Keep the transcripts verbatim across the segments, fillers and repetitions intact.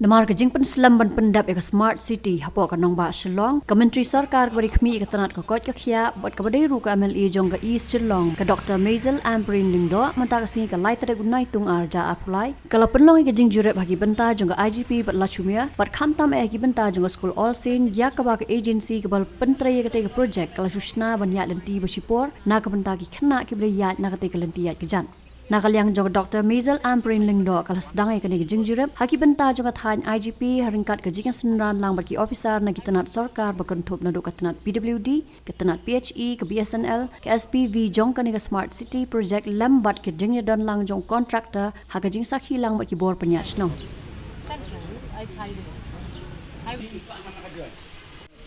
Namar ka jingpynslem ban pyndep ïa ka Smart City hapoh ka nongbah Shillong, ka Myntri Sorkar kaba dei khmih ïa ka tnat ka koit ka khiah bad kaba dei ruh ka M L A jong ka East Shillong, ka Doctor Maisel Ampareen Lyngdoh, mynta ka sngi ka lai tarik u Naitung arhajar arphew lai, ka la pynlong ïa ka jingjurip ha ki bynta jong ka I G P bad Lashumia, bad khamtam eh ha ki bynta jong ka skul All Saint, ïa kaba ka agency kaba pyntrei ïa katei ka project ka la shu shna ban ïaid lynti ba shipor na ka bynta ki khynnah kiba dei ïaid na katei ka lynti ïaid ka jat. Na ka liang jong ka Doctor Maisel Ampareen Lyngdoh ka la sdang ïa kane ka jingjurip ha ki bynta jong ka thaiñ I G P ha ryngkat ka jingïasynran lang bad ki officer na ki tnat sorkar ba kynthup naduh ka tnat P W D, ka tnat P H E, ka B S N L, ka S P V jong kane ka Smart City Project lem bad ka jingïadon lang jong u contractor ha ka jingsakhi lang bad ki bor pynïaid shnong.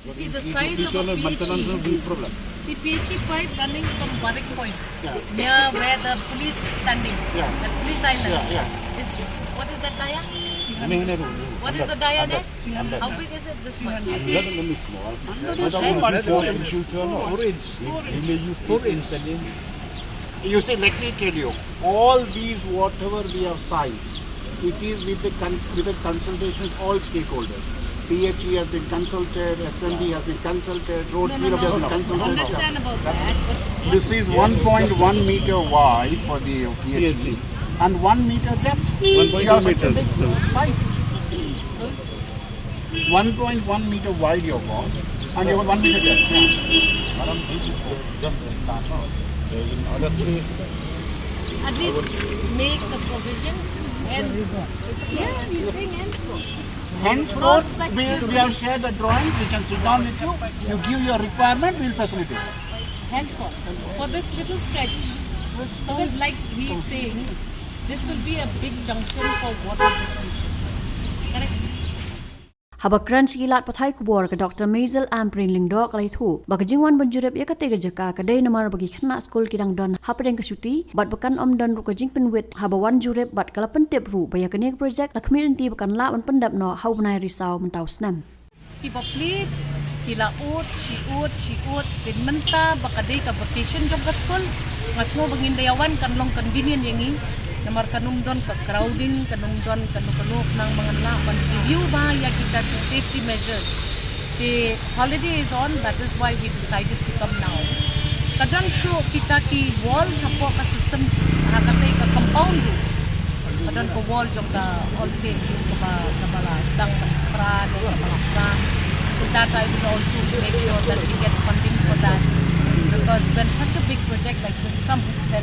You see the size of a P H E. See P H E pipe running from Barik Point, yeah, near where the police is standing, yeah, the police island. Yeah, yeah. Is, what is that, Daya? What is the Daya there? How big is it, this much? Not only small. Four inch. Four inch. You may use four inch. You see, let me tell you, all these, whatever we have sized, it is with the cons-, with the consultation of all stakeholders. P H E has been consulted, S M B has been consulted, Road Field has been consulted. Understand about that, but this is one point one meter wide for the P H E and one meter depth. You have such a big pipe. One point one meter wide your wall, and you have one meter depth. Yeah. Madam, this is just a start, no? In other place, at least make the provision. Hence, yeah, he's saying henceforth. Henceforth, we, we have shared the drawing. We can sit down with you. You give your requirement, we'll facilitate. Henceforth, for this little stretch, because like he's saying, this will be a big junction for water distribution. Correct? Haba kren sha ki lad pathai khubor, ka Doctor Maisel Ampareen Lyngdoh ka la ïathuh ba ka jingwan ban jurip ïa katei ka jaka ka dei namar ba ki khynnah skul ki dang don hapdeng ka shuti bad ba kan ym don ruh ka jingpynwit haba wan jurip, bad ka la pyntip ruh ba ïa kane ka project la khmih lynti ba kan lah ban pyndep noh ha u bnai Risaw mynta u snem. Ki ba plie ki la ud, shi ud, shi ud. Te mynta ba ka dei ka vacation jong ka skul, nga sngew ba ngin da ïa wan kan long convenient ïa ngi. Namar kan ym don ka crowding, kan ym don kano kano, khnang ba ngan lah ban review bha ïa kita ki safety measures. The holiday is on, that is why we decided to come now. Ka don shuh kita ki walls hapoh ka system, ha katei ka compound ruh. Ka don ka wall jong ka All Saints ruh kaba, kaba la sdang ban pra, kaba la pra. So that I will also make sure that we get funding for that. Because when such a big project like this comes, then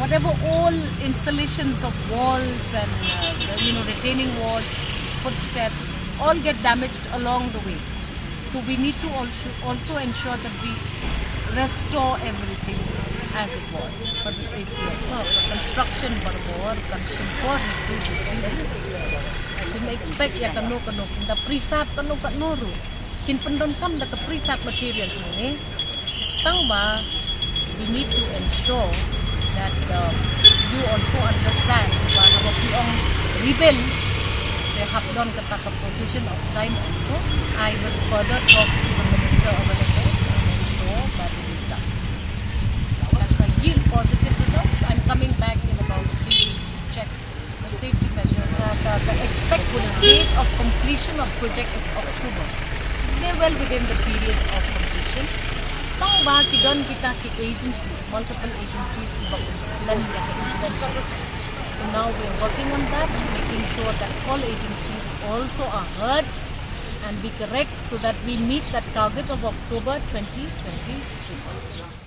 whatever old installations of walls and, uh, the, you know, retaining walls, footsteps, all get damaged along the way. So we need to also, also ensure that we restore everything as it was for the safety of the construction. Barabor kan shim por two to three weeks. I didn't expect ïa kano kano, kin da prefab kano kano ruh. Kin pyndonkam da ka prefab materials hangne. Tang ba we need to ensure that, uh, you also understand ba haba phi ong rebuild, te hap don kata ka provision of time also. I will further talk to the Minister of Urban Affairs and ensure that it is done. That's a yield positive results. I'm coming back in about three weeks to check the safety measures. Uh, the, the expected date of completion of project is October. They're well within the period of completion. Tang ba ki don kita ki agencies, multiple agencies ki ba slem ïa ka intervention. So now we are working on that, making sure that all agencies also are heard and be correct so that we meet that target of October twenty twenty-three.